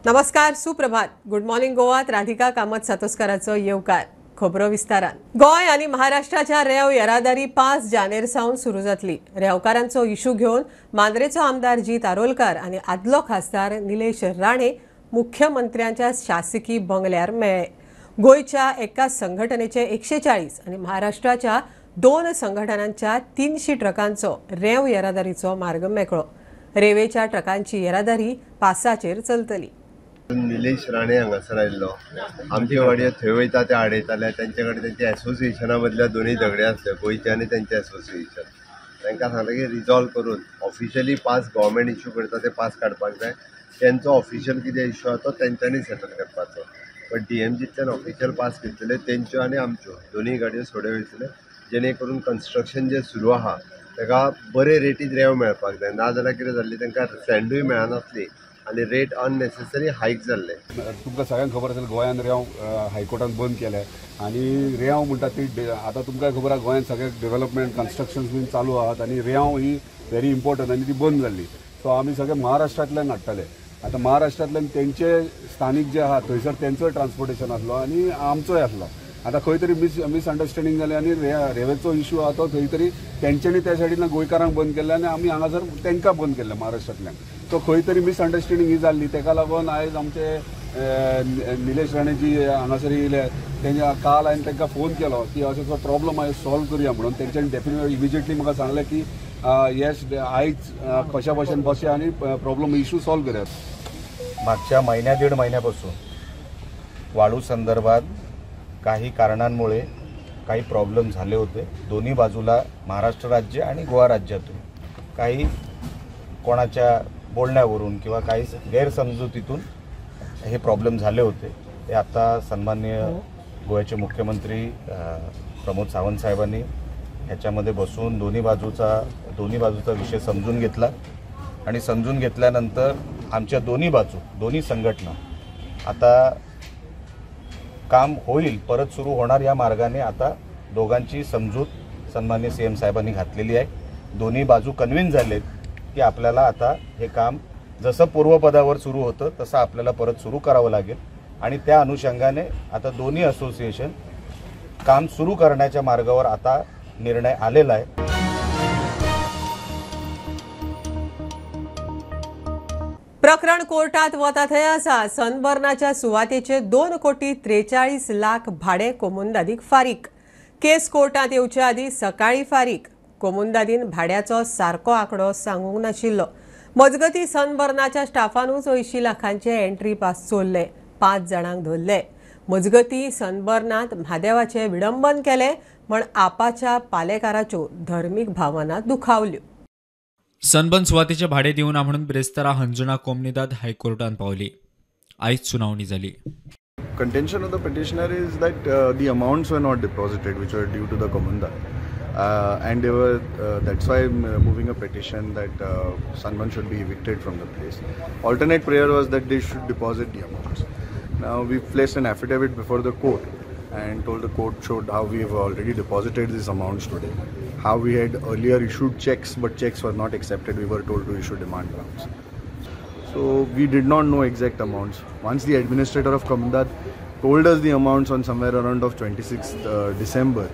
नमस्कार, सुप्रभात. Good morning गोवात Radhika Kamat सातोस्काराचो येवकार. खबरो विस्तारान. गोंय आनी महाराष्ट्राच्या रेंव येरादारी 5 जानेर सावन सुरू जातली. रेंवकारांचो इशू घेवन मांद्रेचो आमदार जीत आरोलकार आनी आदलो खासदार निलेश राणे मुख्यमंत्र्यांच्या शासकी बंगल्यार मेळ्ळे. गोंयच्या एका संघटनेचे 140 आनी महाराष्ट्राच्या 2 संघटनांच्या 300 ट्रकांचो रेंव येरादारीचो मार्ग मेकळो. रेंवेच्या ट्रकांची येरादारी पासाचेर चलतली. निलेश राणे हांगासर आयिल्लो, आमचे वाडये थंय वयता ते आडयताले. तेंचे कडेन तेंच्या एसोसिएशना मदल्या दोनूय झगडे आसले, गोंयचे आनी तेंचे एसोसिएशन. तांकां सांगलें की रिजॉल्व करून ऑफिशियली पास गव्हर्मेंट इश्यू करता ते पास काडपाक जाय. तेंचो ऑफिशियल कितें इश्यू आसा तो तेंच्यांनी सेटल करपाचो. बट डीएमजींतल्यान ऑफिशियल पास घेतले तेंच्यो आनी आमच्यो दोनूय गाडयो सोड्यो वयतले, जेणे करून कन्स्ट्रक्शन जें सुरू आहा ताका बरे रेटीन रेंव मेळपाक जाय. नाजाल्यार कितें जाल्लें, तांकां सँडूय मेळनासली आनी रेट अननेसेसरी हायक जाल्ले. तुमकां सगळ्यांक खबर असेल गोंयान रेंव हायकोर्टान बंद केले आनी रेंव म्हणटा ती आतां तुमकां खबर आहा गोंयान सगळे डेव्हलपमेंट कन्स्ट्रक्शन्स बीन चालू आहात आनी रेंव ही व्हेरी इम्पॉर्टंट आनी ती बंद जाल्ली. सो आमी सगळे महाराष्ट्रांतल्यान हाडटाले. आतां महाराष्ट्रांतल्यान तेंचे स्थानीक जे आहा थंयसर तेंचोय ट्रान्सपोर्टेशन आसलो आनी आमचोय आसलो. आतां खंय तरी मिसअंडरस्टँडींग जालें आनी रेंवेचो इशू आहा तो खंय तरी तेंच्यांनी त्या सायडीन गोंयकारांक बंद केल्ले आनी आमी हांगासर तांकां बंद केल्ले महाराष्ट्रांतल्यान. सो खंय तरी मिसअंडरस्टँडींग ही जाल्ली. ताका लागून आयज आमचे निलेश राणे जी हांगासर येयले तेंच्या काल हांवें तांकां फोन केलो की असो असो प्रॉब्लम आयज सॉल्व करुया म्हणून. तेंच्यांनी डेफिनेटली इमिजिएटली म्हाका सांगलें की येस आयज कशा भशेन बसया आनी प्रॉब्लम इशू सॉल्व करुया. मागच्या महिन्या दीड महिन्यापासून वाळू संदर्भात काही कारणांमुळे काही प्रॉब्लेम झाले होते. दोन्ही बाजूला महाराष्ट्र राज्य आणि गोवा राज्यातून काही कोणाच्या बोलण्यावरून किंवा काही गैरसमजुतीतून हे प्रॉब्लेम झाले होते. ते आता सन्माननीय गोव्याचे मुख्यमंत्री प्रमोद सावंत साहेबांनी ह्याच्यामध्ये बसून दोन्ही बाजूचा विषय समजून घेतला आणि समजून घेतल्यानंतर आमच्या दोन्ही बाजू दोन्ही संघटना आता काम होईल, परत सुरू होणार या मार्गाने आता दोघांची समजूत सन्माननीय सीएम साहेबांनी घातलेली आहे. दोन्ही बाजू कन्व्हिन्स झालेत की आपल्याला आता हे काम जसं पूर्वपदावर सुरू होतं तसं आपल्याला परत सुरू करावं लागेल आणि त्या अनुषंगाने आता दोन्ही असोसिएशन काम सुरू करण्याच्या मार्गावर आता निर्णय आलेला आहे. प्रकरण कोर्टात वता थंय आसा. सनबर्नाच्या सुवातेचे 2,43,00,000 भाडे कोमुंदादीक फारीक. केस कोर्टात येवचे आदीं सकाळीं फारीक. कोमुंदादीन भाड्याचो सारको आंकडो सांगूंक नाशिल्लो. मजगती सनबर्नाच्या स्टाफानूच 80 लाखांचे एंट्री पास चोरले. 5 जाणांक धरले. मजगती सनबर्नांत म्हादेवाचें विडंबन केलें म्हण आपाच्या पालेकाराच्यो धर्मीक भावना दुखावल्यो. सनबर्न सुवातेचे भाडे दिवना म्हणून बिरेस्तारा हंजुणा कोमनिदाद हायकोर्टान पावली. आयज सुनावणी जाली. Contention of the petitioner is that the amounts were not deposited which were due to the Comunidade, and they were that's why I'm moving a petition that Sunburn should be evicted from the place. Alternate prayer was that they should deposit the amounts. Now we placed an affidavit before the court and told the court, showed how we have already deposited these amounts today, how we had earlier issued checks but checks were not accepted, we were told to issue demand drafts. So we did not know exact amounts. Once the administrator of Comunidade told us the amounts on somewhere around of 26th December,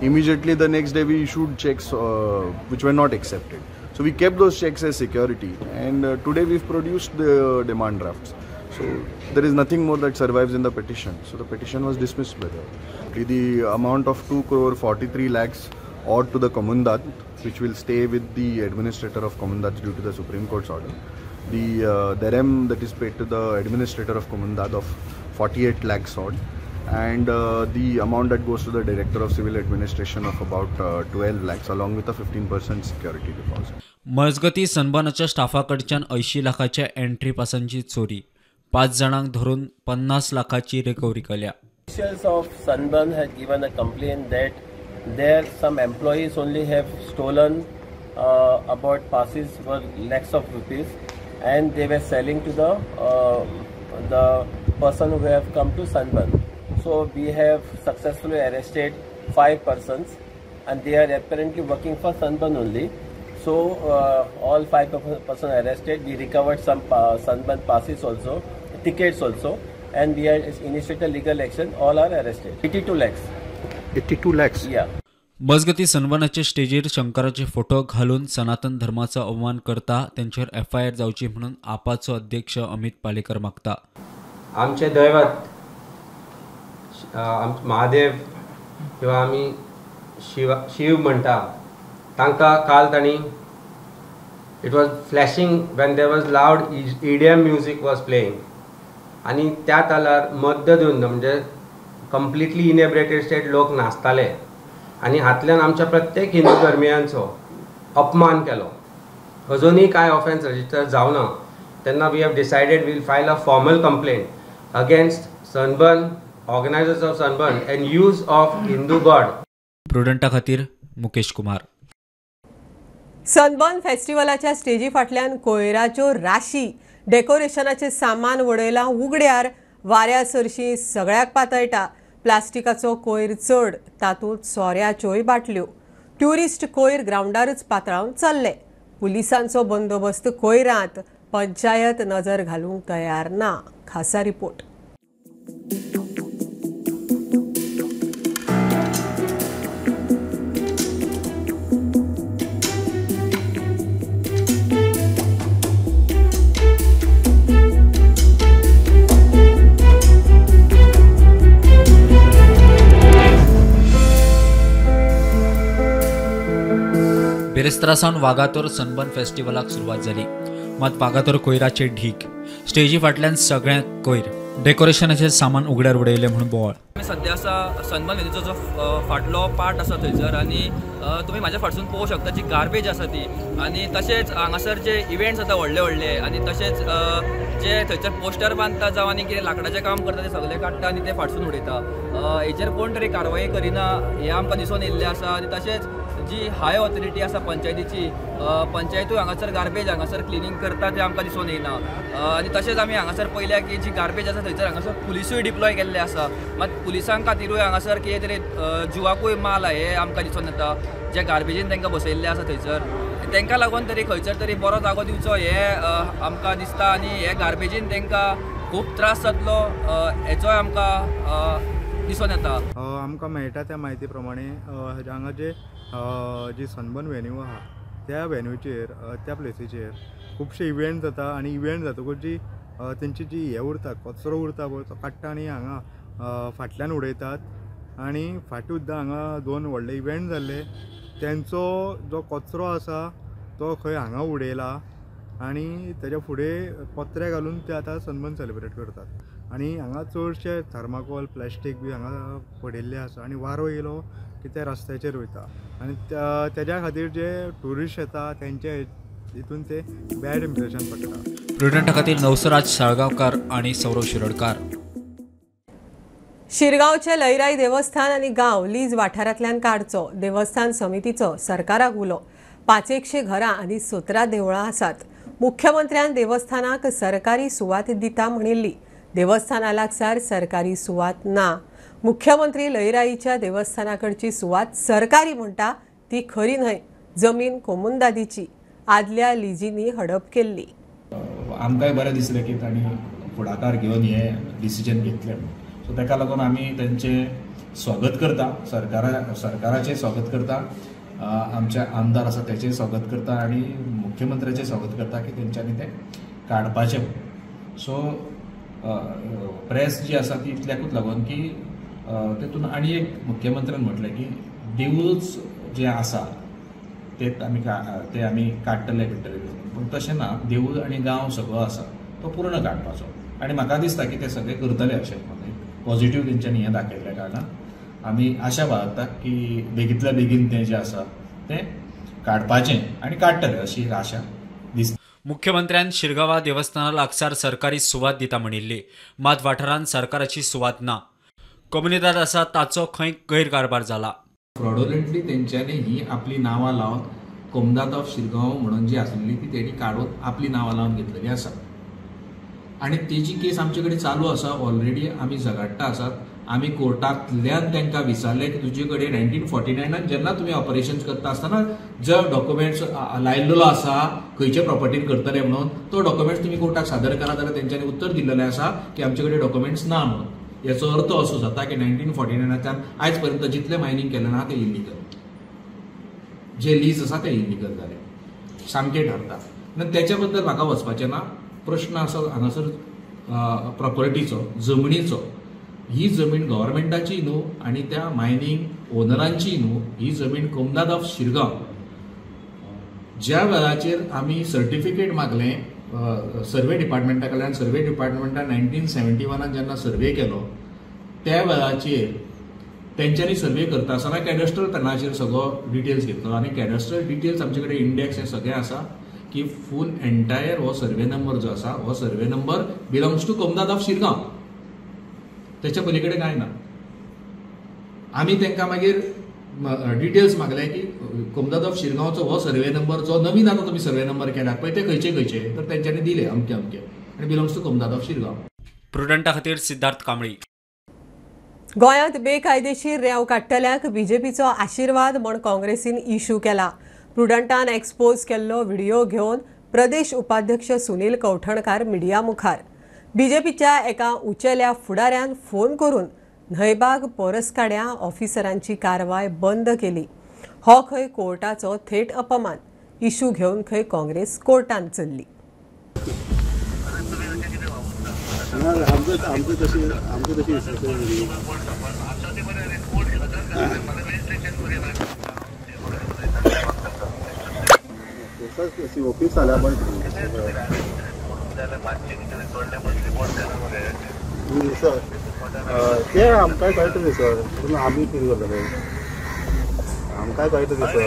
immediately the next day we issued checks which were not accepted. So we kept those checks as security and today we've produced the demand drafts. So there is nothing more that survives in the petition. So the petition was dismissed by the amount of 2,43,00,000 owed to the Comunidade, which will stay with the administrator of Comunidade due to the Supreme Court's order. The derem that is paid to the administrator of Comunidade of 48 lakhs odd, and the amount that goes to the director of civil administration of about 12 lakhs along with a 15% security deposit. मजगती सनबर्नाच्या स्टाफाकडच्यान 80 लाखाच्या entry पासांची चोरी. 5 जाणांक धरून 50 लाखाची recovery केल्या. Officials of Sunburn had given a complaint that there some employees only have stolen about passes worth lakhs of rupees and they were selling to the person who have come to Sunburn. So we have successfully arrested 5 persons and they are apparently working for Sunburn only. So all 5 persons arrested. We recovered some Sunburn passes also. tickets also, and we have initiated legal action. All are arrested. 82 lakhs. 82 lakhs? Yeah. मजगती सनबर्नाचे स्टेजीर शंकराचे photo घालून सनातन धर्माचो अवमान करता तेंचेर FIR जावची म्हणून आपाचो अध्यक्ष अमित पालेकर मागता. आमचे दैवत महादेव किंवा आमी शिव म्हणटा तांकां काल तांणी it was flashing when there was loud EDM music was playing आनी त्या तालार मद्दधुंद म्हणजे कंप्लिटली इनेब्रेटेड स्टेट लोक नाचताले आनी हातल्यान आमच्या प्रत्येक हिंदू धर्मियांचो अपमान केलो. अजुनूय कांय ऑफेन्स रजिस्टर जावना तेन्ना we have decided we'll file a formal complaint against Sunburn, organisers of Sunburn and use of Hindu god. प्रुडंटा खातीर मुकेश कुमार. सनबर्न फेस्टिवलाच्या स्टेजी फाटल्यान कोयराच्यो राशी, डेकोरेशनाचे सामान वडयलां उगड्यार, वाऱ्या सरशी सगळ्याक पातळटा. प्लास्टिकाचो कोयर चड, तातूंत सोऱ्याच्योय बाटल्यो. ट्युरिस्ट कोयर ग्रावंडारच पातळावन चल्ले. पुलिसांचो बंदोबस्त कोयरांत, पंचायत नजर घालूंक तयार ना. खासा रिपोर्ट. बिरेस्तारा सावन वागातोर सनबर्न फेस्टिवलाक सुरवात जाली. मात वागातोर कोयराचे ढीक, स्टेजी फाटल्यान सगळ्यांक कोयर, डेकोरेशनाचें सामान उगड्यार उडयलें म्हणून बोवाळ. आमी सद्या आसा सनबर्न वेन्यूचो जो फाटलो पार्ट आसा थंयसर आनी तुमी म्हाज्या फाटसून पळोवंक शकता जी गार्बेज आसा ती, आनी तशेंच हांगासर जे इव्हेंट्स जाता व्हडले व्हडले आनी तशेंच जे थंयसर पोस्टर बांदता जावं आनी कितें लांकडाचें काम करता ते सगळें काडटा आनी ते फाटसून उडयता. हेचेर कोण तरी कारवाई करिना हें आमकां दिसून येयल्लें आसा. आनी तशेंच जी हाय ऑथॉरिटी आसा पंचायतीची, पंचायतूय हांगासर गार्बेज हांगासर क्लिनींग करता तें आमकां दिसून येयना. आनी तशेंच आमी हांगासर पळयल्या की जी गार्बेज आसा थंयसर हांगासर पुलिसूय डिप्लॉय केल्ले आसा, मात पुलिसां खातीरूय हांगासर कितें तरी जिवाकूय माल हें आमकां दिसून येता. जे गार्बेजीन तांकां बसयल्लें आसा थंयसर तांकां लागून तरी खंयसर तरी बरो जागो दिवचो हें आमकां दिसता. आनी हे गार्बेजीन तांकां खूब त्रास जातलो हेचोय आमकां दिसून येता. आमकां मेळटा त्या म्हायती प्रमाणे हांगा जे जी सनबर्न व्हेन्यू आहा त्या व्हेन्यूचेर त्या प्लेसीचेर खुबशे इव्हेंट जाता आनी इव्हेंट जातकूच जी तेंची जी हें उरता कचरो उरता पळय तो काडटा आनी हांगा फाटल्यान उडयतात. आनी फाटीं सुद्दां हांगा दोन व्हडले इव्हेंट जाल्ले तेंचो जो कचरो आसा तो खंय हांगा उडयला आनी तेज्या फुडें पत्रे घालून ते आतां सनबर्न सेलिब्रेट करतात. आनी हांगा चडशे थर्माकोल प्लास्टीक बी हांगा पडिल्ले आसा आनी वारो येयलो की ते रस्त्याचेर वयता आनी तेज्या खातीर जे ट्युरिस्ट येता तेंचे हितून ते बॅड इम्प्रेशन पडटा. प्रुडंटा खातीर नवसराज साळगांवकार आनी सौरव शिरोडकार. शिरगांवचे लयराई देवस्थान आनी गांव लीज वाठारांतल्यान काडचो, देवस्थान समितीचो सरकाराक उलो. 500 घरां आनी 17 देवळां आसात. मुख्यमंत्र्यान देवस्थानाक सरकारी सुवात दिता म्हणिल्ली. देवस्थाना लागसार सरकारी सुवात ना. मुख्यमंत्री लयराईच्या देवस्थानाकडची सुवात सरकारी म्हणटा ती खरी न्हय. जमीन कोमुंदादीची, आदल्या लिजींनी हडप केल्ली. आमकांय बरें दिसलें की तांणी फुडाकार घेवन हें डिसिजन घेतलें. सो ताका लागून आमी तांचें स्वागत करता, सरकाराचें स्वागत करता, आमचे आमदार आसा तेचें स्वागत करता आनी मुख्यमंत्र्याचें स्वागत करता की तेंच्यांनी तें काडपाचें. सो प्रेस जी आसा ती इतल्याकूच लागून की तेतून आनी एक मुख्यमंत्र्यान म्हटलें की देवूळच जें आसा ते आमी काडटले बिडटले, पूण तशें ना. देवूळ आनी गांव सगळो आसा तो पूर्ण काडपाचो आनी म्हाका दिसता की ते सगळे करतले अशें पॉझिटिव्ह तेंच्यांनी हें दाखयल्ल्या कारणान आमी आशा बाळगता की बेगींतल्या बेगीन तें जें आसा तें काडपाचें आनी काडटले अशी एक आशा दिसता. मुख्यमंत्र्यान शिरगांवा देवस्थाना लागसार सरकारी सुवात दिता म्हणिल्ली, मात वाठारांत सरकाराची सुवात ना. कोमुनिदाद आसा ताचो खंय गैरकारभार जाला. फ्रॉडुलंटली तेंच्यांनी ही आपली नांवां लावन कोमदाद ऑफ शिरगांव म्हणून जी आसलेली ती तेणी काडून आपली नांवां लावन घेतलेली आसा आनी तेजी केस आमचे कडेन चालू आसा. ऑलरेडी आमी झगडटा आसात आमी कोर्टांतल्यान तांकां विचारलें की तुजे कडेन 1949 जेन्ना तुमी ऑपरेशन करता आसतना जो डॉक्युमेंट्स लायिल्लो आसा खंयचे प्रॉपर्टीन करतले म्हणून तो डॉक्युमेंट्स तुमी कोर्टाक सादर करा, जाल्यार तेंच्यांनी उत्तर दिल्लें आसा की आमचे कडेन डॉक्युमेंट्स ना म्हणून. हेचो अर्थ असो जाता की 1949 आयज पर्यंत जितलें मायनींग केलें ना तें इलिगल, जे लीज आसा तें इलिगल जालें, सामकें ठरता. तेच्या बद्दल म्हाका वचपाचें ना. प्रश्न आसा हांगासर प्रॉपर्टीचो, जमनीचो. ही जमीन गव्हर्मेंटाची न्हू आनी त्या मायनींग ओनरांची न्हू, ही जमीन कोमदाद ऑफ शिरगांव. ज्या वेळाचेर आमी सर्टिफिकेट मागलें सर्वे डिपार्टमेंटा कडल्यान, सर्वे डिपार्टमेंटान 1971 जेन्ना सर्वे केलो त्या वेळाचेर तेंच्यांनी सर्वे करता आसतना कॅडस्ट्रल प्लॅनाचेर सगळो डिटेल्स घेतलो आनी कॅडस्ट्रल डिटेल्स आमचे कडेन इंडेक्स हे सगळें आसा की फूल एंटायर हो सर्वे नंबर जो आसा हो survey number belongs to Comunidade of Shirgaon, त्याच्या पलीकडे काय ना. आमी तांकां मागीर डिटेल्स मागले की कोमदाद ऑफ शिरगांवचो हो सर्वे नंबर जो नवीन आतां तुमी सर्वे नंबर केला पळय ते खंयचे खंयचे, तर तेंच्यांनी दिले अमके अमके आनी बिलोंग्स टू कोमदाद ऑफ शिरगांव. प्रुडंटा खातीर सिद्धार्थ कांबळी. गोंयांत बेकायदेशीर रेंव काडटल्यांक बीजेपीचो आशिर्वाद म्हूण काँग्रेसीन इशू केला. प्रुडंटान एक्सपोज केल्लो व्हिडिओ घेवन प्रदेश उपाध्यक्ष सुनील कवठणकार मिडिया मुखार. बीजेपीच्या एका उंचेल्या फुडाऱ्यान फोन करून न्हयबाग पोरसकाड्या ऑफिसरांची कारवाय बंद केली. हो खंय कोर्टाचो थेट अपमान. इशू घेवन खंय काँग्रेस कोर्टान चल्ली. सर ते आमकां कळटा न्ही सर, पूण आमी कितें करतले, आमकां कळटा न्ही सर.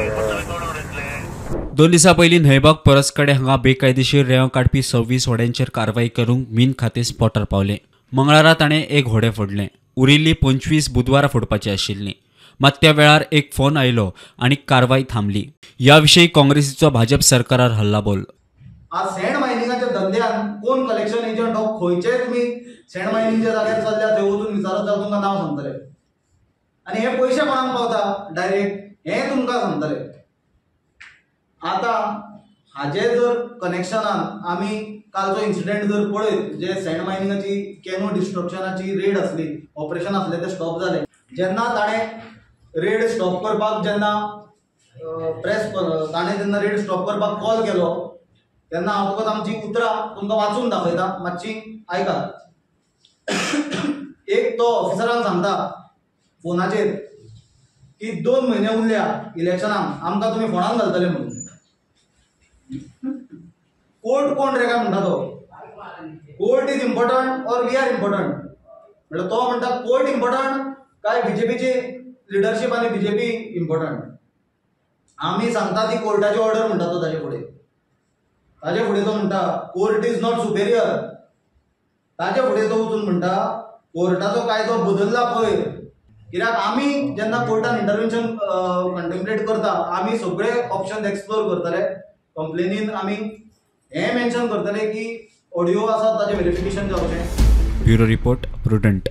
2 दिसां पयलीं न्हयबाग परसकडे हांगा बेकायदेशीर रेंव काडपी 26 होड्यांचेर कारवाई करूंक मीन खातें स्पॉटार पावलें. मंगळारा ताणें एक होडें फोडलें, उरिल्ली 25 बुधवारा फोडपाची आशिल्ली. मात त्या वेळार एक फोन आयलो आनी कारवाई थांबली. ह्या विशीं काँग्रेसीचो भाजप सरकारार हल्लाबोल. आज सँड मायनिंगाच्या धंद्यान कोण कलेक्शन एजंट हो खंयचे तुमी सँड मायनिंगच्या जाग्यार चल्ल्या थंय वचून विचारत जाल्यार तुमकां नांव सांगतले आनी हे पयशे कोणाक पावता डायरेक्ट हें तुमकां सांगतले. आतां हाजे जर कनेक्शनान आमी कालचो इन्सिडंट जर पळयत, जे सँड मायनिंगाची कॅनो डिस्ट्रक्शनाची रेड आसली, ऑपरेशन आसलें तें स्टॉप जालें. जेन्ना ताणें रेड स्टॉप करपाक जेन्ना प्रेस ताणें जेन्ना रेड स्टॉप करपाक कॉल केलो तेन्ना हांव फकत आमची उतरां तुमकां वाचून दाखयता, मातशी आयकात. एक तो ऑफिसरान सांगता फोनाचेर की 2 म्हयने उरल्या इलेक्शनाक, आमकां तुमी फोणान घालतले म्हणून. कोर्ट कोण रे काय म्हणटा तो, court is important or we are important. म्हणल्यार तो म्हणटा कोर्ट इम्पॉर्टंट काय बीजेपीची लिडरशीप आनी बीजेपी इम्पॉर्टंट. आमी सांगता ती कोर्टाची ऑर्डर म्हणटा तो. ताजे फुडें ताजे फुडें तो म्हणटा कोर्ट is not Superior. ताजे फुडें तो वचून म्हणटा कोर्टाचो कायदो बदल्ला पळय, कित्याक आमी जेन्ना कोर्टान इंटरवेन्शन कंटेम्पलेट करता आमी सगळे ऑप्शन एक्सप्लोर करतले. कंप्लेनीन आमी हें मेन्शन करतले की ऑडियो आसा ताजें वेरिफिकेशन जावचें. Bureau report, Prudent.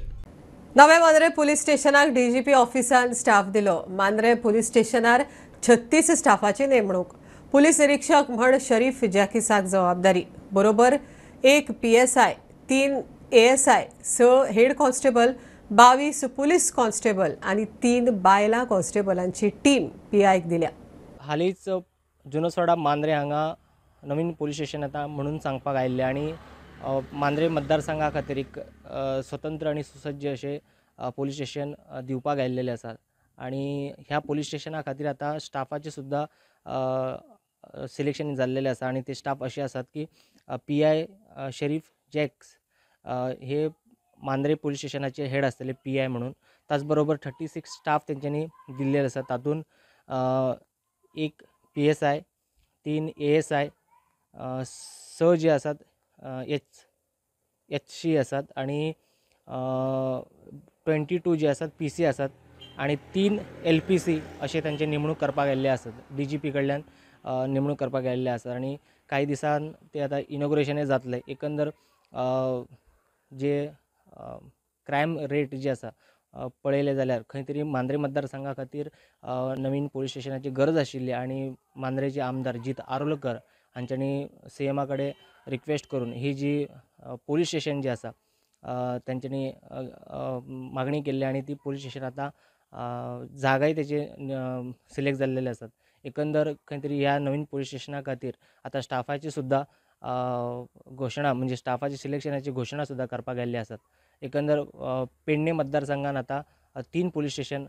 नवे मांद्रे पुलीस स्टेशनाक डीजीपी ऑफिसान स्टाफ दिलो. मांद्रे पुलीस स्टेशनार 36 स्टाफाची नेमणूक. पुलीस निरीक्षक म्हण शरीफ जॅकिसाक जबाबदारी. बरोबर 1 PSI, 3 ASI, 6 head constable, 22 police constable आनी 3 बायलां कॉन्स्टेबलांची टीम पीआयक दिल्या. हालींच जुनोसवाडा मांद्रे हांगा नवीन पुलीस स्टेशन येता म्हणून सांगपाक आयिल्लें आनी मांद्रे मतदारसंघा खातीर एक स्वतंत्र आनी सुसज्ज अशें पुलीस स्टेशन दिवपाक आयिल्लें आसा आनी ह्या पुलीस स्टेशना खातीर आतां स्टाफाचें सुद्दां सिलेक्शन जाल्लेलें आसा आनी ते स्टाफ अशे आसात की PI Sharif jacks हे मांद्रे पुलीस स्टेशनाचे हेड आसतले PI म्हणून. त्याच बरोबर 36 स्टाफ तेंच्यांनी दिल्ले आसा, तातूंत 1 PSI, 3 ASI, 6 जे आसात HC आसात आनी 22 जे आसात PC आसात आनी 3 LPC अशें तांचे नेमणूक करपाक आयिल्ले आसात. DGP कडल्यान नेमणूक करपाक आयिल्ले आसात आनी कांय दिसान ते आतां इनॉग्रेशनय जातलें. एकंदर जे क्रायम रेट जे आसा पळयलें जाल्यार खंय तरी मांद्रे मतदारसंघा खातीर नवीन पोलीस स्टेशनाची गरज आशिल्ली आनी मांद्रेचे आमदार जीत आरोलकर हांच्यांनी सीएमा कडेन रिक्वेस्ट करून ही जी पोलीस स्टेशन जी आसा तांच्यांनी मागणी केल्ली आनी ती पोलीस स्टेशन आतां जागाय तेजे सिलेक्ट जाल्लेले आसात. एकंदर खंय तरी ह्या नवीन पोलीस स्टेशना खातीर आतां स्टाफाची सुद्दां घोशणा म्हणजे स्टाफाची सिलेक्शनाची घोशणा सुद्दां करपाक गेल्ली आसात. एकंदर पेडणे मतदारसंघान आतां 3 पोलीस स्टेशन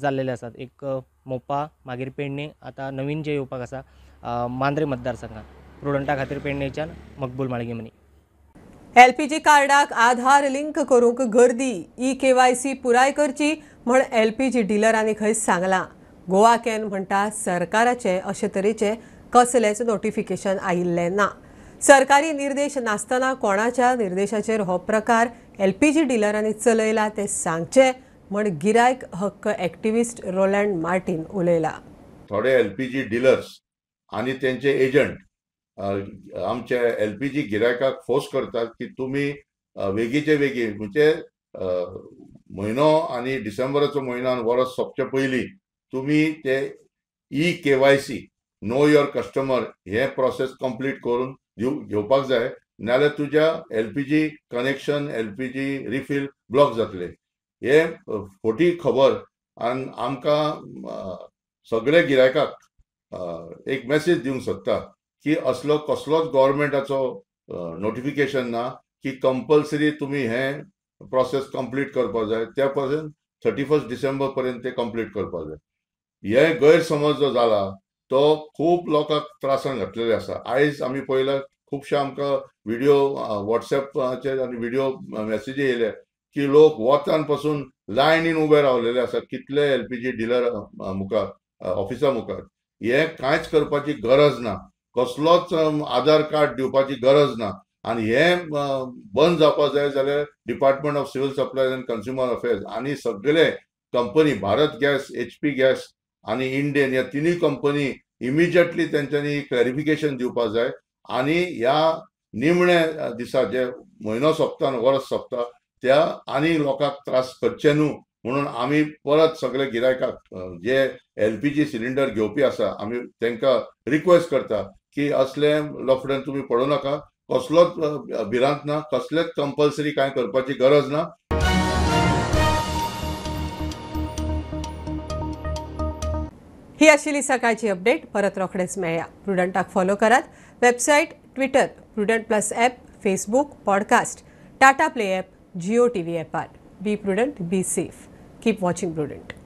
जाल्लेले आसात, एक मोपा, मागीर पेडणे, आतां नवीन जे येवपाक आसा मांद्रे मतदारसंघान. प्रुडंटा खातीर पेडणेच्यान मकबूल माळगेमनी. एलपीजी कार्डाक आधार लिंक करूंक गर्दी, ई-केवायसी पुराय करची म्हण एलपीजी डिलरांनी खंय सांगलां. गोवा can म्हणटा सरकाराचे अशे तरेचे कसलेंच नोटिफिकेशन आयिल्लें ना. सरकारी निर्देश नासतना कोणाच्या निर्देशाचेर हो प्रकार एलपीजी डिलरांनी चलयला ते सांगचे म्हण गिरायक हक्क एक्टिविस्ट रोलँड मार्टीन उलयला. थोडे एलपीजी डिलर्स आनी तेंचे एजंट आमचे एलपीजी गिरायकाक फोर्स करतात की तुमी वेगीचे वेगी म्हणजे म्हयनो आनी डिसेंबराचो म्हयनो आनी वर्स सोंपचे पयलीं तुमी ते e-KYC know your customer हे प्रोसेस कंप्लीट करून घेवपाक जाय, नाल्यार तुज्या LPG connection LPG refill block जातले. हे फोटी खबर आनी आमकां सगळे गिरायकाक एक मेसेज दिवंक सोदता की असलो कसलोच गव्हर्मेंटाचो नोटिफिकेशन ना की कंपल्सरी तुमी हें प्रोसेस कंप्लीट करपाक जाय, त्या पर्यंत 31 डिसेंबर पर्यंत ते कंप्लीट करपाक जाय. हे गैरसमज जो जाला तो खूब लोकांक त्रासान घातलेले आसा. आयज आमी पळयला खुबशे आमकां व्हिडिओ वॉट्सएपाचेर आनी व्हिडिओ मॅसेजी येयले की लोक वतान पासून लायनीन उबे रावलेले आसा कितले एलपीजी डिलर मुखार ऑफिसा मुखार. हें कांयच करपाची गरज ना, कसलोच आधार कार्ड दिवपाची गरज ना आनी हें बंद जावपाक जाय जाल्यार department of civil supplies and consumer affairs आनी सगळे company Bharat gas, HP gas आनी इंडियन ह्या तिनूय कंपनी इमिजिएटली तेंच्यांनी क्लॅरिफिकेशन दिवपाक जाय आनी ह्या निमण्या दिसा जे म्हयनो सोंपता आनी वर्स सोंपता त्या आनी लोकांक त्रास करचे न्हू म्हणून आमी परत सगळे गिरायकाक जे एलपीजी सिलिंडर घेवपी आसा आमी तांकां रिक्वेस्ट करता की असले लफड्यान तुमी पडूं नाका, कसलोच भिरांत ना, कसलेच कंपल्सरी कांय करपाची गरज ना. ही आशिल्ली सकाळची अपडेट. परत रोखडेच मेळया. प्रुडंटाक फॉलो करात. Website, Twitter, Prudent plus app, Facebook, podcast, Tata play app, Jio TV ॲपार. Be prudent, be safe, keep watching Prudent.